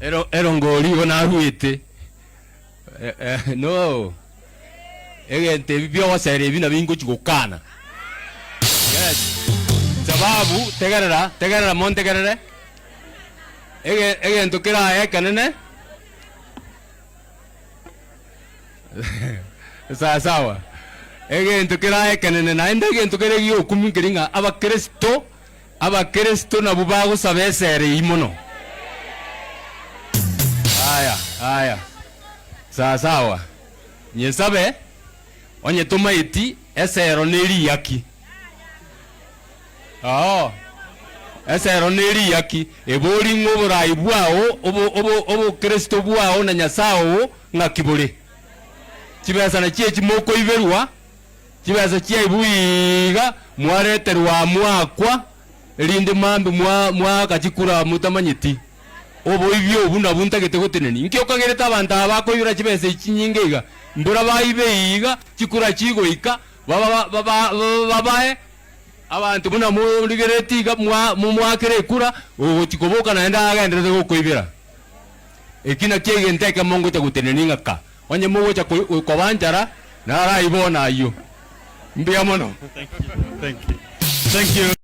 Ero erongori igo naruete eh, eh, no egento ebi biogosera ebi nabio ingochi gokana. Yes. Sababu tegerera, tegerera montegerere, ege egento keraye ekenene Sawa sawa. Egento keraye ekenene naende egento kere giokumia nkeri ng'a abakristo, abakristo nabwo bagosaba esere eyio mono. Aya, aya. Sawa sawa. Nyesabe, onye tomaeti, esero ne riaki. Oo, esero ne riaki, ebori ng'a oborai bwao, obo, obo, obokristo bwao na Nyasae oo ng'aki bore. Chibesa nachio echi mokoiberwa, chibesa chiaibwe iga, mwareterwa aa mwaakwa, erinde mambia mwa mwaaka chikura motamanyeti. Oboibi obwo nabwo ntagete gotenenia. Inki okagerete abanto aba bakoibera chibesa echi chinyinge iga? Mbora baibe iga, chikura chigoika, baba baba babae abanto buna morigereretie iga mwa momwakere ekura, ogochia koboka naende agenderere gokoibera. Eki nakio egento ekemo ngocha gotenenia ng'a ka, onye mogocha ko koba nchara, naraibe bono ayio. Mbuya mono. Thank you. Thank you.